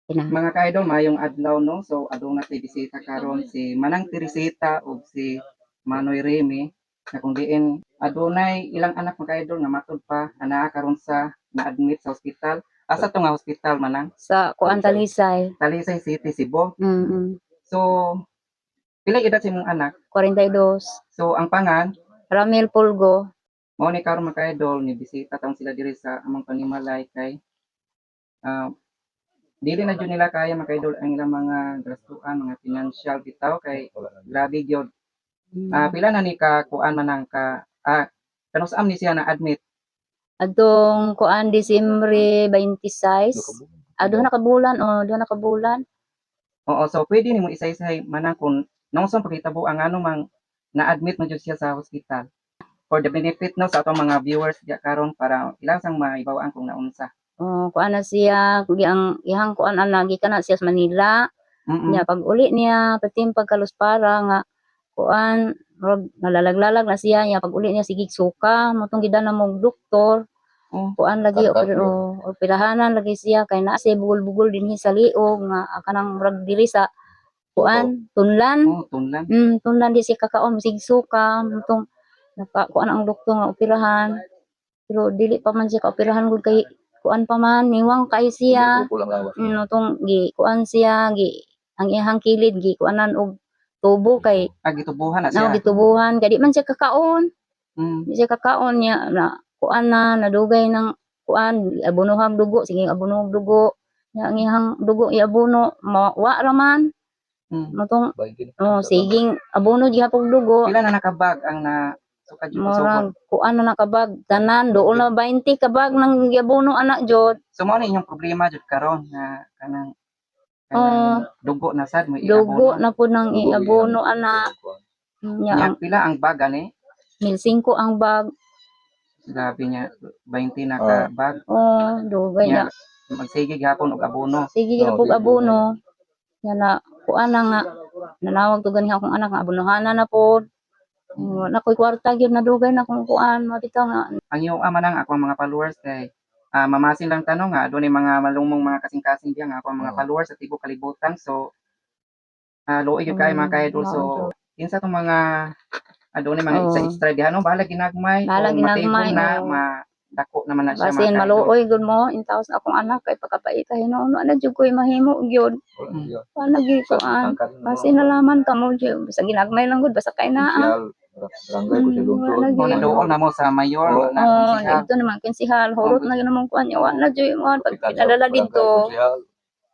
Na. Mga ka-idol, maayong adlaw, no. So aduna tay bisita karon, si Manang Teresita ug si Manoy Remy, na kung diin adunay ilang anak, mga ka-idol, nga matud pa anaa karon sa na-admit sa ospital. Asa to nga hospital, Manang? Sa kuan, Talisay. Talisay City, Cebu. So pila edad sa imong anak? 42. So ang pangan? Ramil Pulgo. Mao ni karon, mga ka-idol, ni bisita taon sila diri sa among panimalay kay dili na jud nila kaya, mga ka-idol, ang ilang mga gastuan, mga financial bitaw, kay grabe gyud. Pila na ni ka kuan, Manang, ka kanus-am ni siya na admit? Adtong kuan, Disyembre 26. Duha na ka bulan, oh, duha na ka bulan. Oo, so pwede nimo isaysay, Manang, kung naunsa pagkitabo ang ano mang na-admit man jud siya sa hospital, for the benefit, no, sa atong mga viewers diya karon, para ilang sang maibaw-an kung naunsa. Oh, kuan na siya, gi ang iyang kuan ana, gikan na siya sa Manila. Nya pag uli niya, perting pagkaluspara nga kuan, murag nalalaglalag na siya. Nya pag uli niya, sige suka, motong gidala mo doktor. Kuan lagi, oh, operahanan lagi siya kay naa siya bugol-bugol dinhi sa liog nga kanang murag diri sa kuan, tunlan. Oh, tunlan. Tunlan, di siya kakaon, sig suka, motong naka kuan ang doktor nga operahan. Pero dili pa man siya kaoperahan gud kay kuan pa man, niwang kay siya. Tong gi kuan siya, gi ang iyang kilid gi kuanan og tubo kay Ah, gitubuhan na siya. Na gitubuhan kay di man siya kakaon. Di siya kakaon niya na kuan na nadugay ng kuan, abunuhag dugo, sige abunuhag dugo. Nya ang iyang dugo iabuno, wa ra man. Motong oh, siging abono gihapon dugo. Pila na nakabag ang na sukad jud pasugod? Murag kuan na nakabag tanan, dool na 20 kabag nang giabono anak jud. So mao na inyong problema jud karon nga kanang kanang dugo na sad mo Dugo iabono. Na pud nang iabono ana. Nya Nya ang pila ang bag ani? 1,500 ang bag. Grabe niya, 20 na ka bag. Oh, dugay Nya na. magsige gihapon og abono. Sige gihapon abono. Nya na kuan na nga nanawag to gani akong anak nga abonohanan na pod. Wala ko'y kwarta gyud, nadugay na kung kuan mabitaw nga. Ang iyong ama nang ako ang mga followers kay mamasin lang tanong nga adunay mga malumong mga kasing-kasing diya nga ako ang mga followers sa tibuok kalibutan, so luoy gyud kaayo, mga ka-idol. So kinsa tong mga adunay mga extra extra diha, no, bahala ginagmay. Bahala Kung matibong ginagmay, na oo. ma dako naman na siya, mga Basin ka-idol. Maluoy gud mo intaws akong anak kay pagkapaita hinuon na jud ko'y mahimo gyud. Wala gyud kuan. Basin nalaman kamo jud basta ginagmay lang gud, basta kay naa. Wala Mo gyud. na dool na mo sa mayor na Oh, konsehal. dito naman konsehal, hurot na gyud namang kuan niya, wala jud mo pag pinadala didto.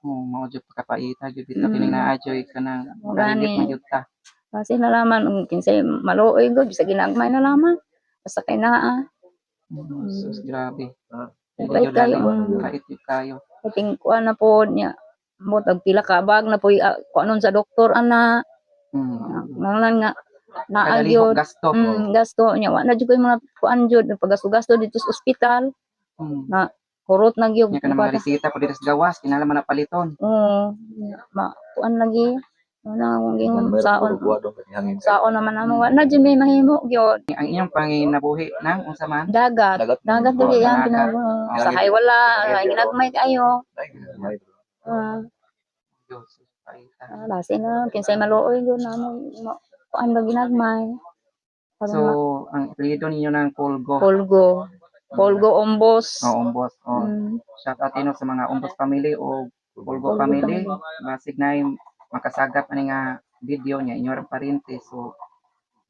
Oh, mao jud pagkapaita jud bitaw kini naa jud kanang Mo kalibit gani. Man jud ta. Basin nalaman ug kinsay maluoy gud basta ginagmay na lamang. Basta kay naa. Sus, grabe. Pait Jud kayo. lalo, pait jud kayo. Kating kuan na pod niya. Mot og pila ka bag na poy kuanon sa doktor ana. Nanglan nga naa Kada lihok gyud. gasto. Gasto niya, wa na jud koy mga kuan jud paggasto-gasto dito sa ospital. Hurot na gyud Nya kanang mga resita po dito sa gawas kinahanglan man na paliton. Oo, ma kuan lagi. Wala akong gingon saon. Saon naman namo, wa na jud may mahimo gyud. Ang inyong panginabuhi nang unsa man? Dagat. Dagat dili ang Dagat. kinabuhi. Sa hay wala, ginagmay kayo. Diyos, paita. Base na kinsay maluoy gyud namo kuan ba ginagmay. So, ang apelyido ninyo ng Polgo. Polgo. Polgo Ombos. O, Ombos. O, shout out ino sa mga Ombos family o Polgo Polgo family. family. Basig na yung makasagap ani nga video niya inyo ang parente. So,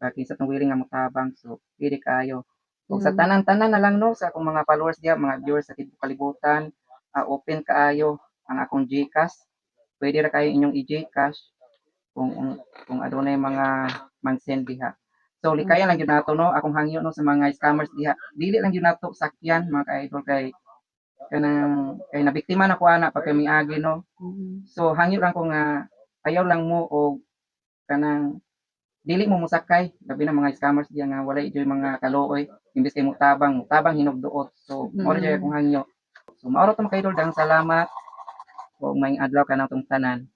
kinsa tong willing nga motabang. So, pwede kayo. Ug sa tanan-tanan na lang, no, sa akong mga followers diya, mga viewers sa tibuok kalibutan, open kaayo ang akong GCash. Pwede ra kayo inyong i-GCash kung adunay mga mag-send diha. So likayan lang gyud nato, no, akong hangyo, no, sa mga scammers diha. Dili lang gyud nato sakyan, mga ka-idol, kay kanang kay nabiktima na ko ana pag miagi, no. So hangyo lang ko nga ayaw lang mo og kanang dili mo mosakay, labi na mga scammers diya nga walay joy mga kaluoy, imbes kay mutabang, mutabang hinugduot. So mao ra jud akong hangyo. So mao ra to, mga ka-idol, daghang salamat ug maayong adlaw kanatong tanan.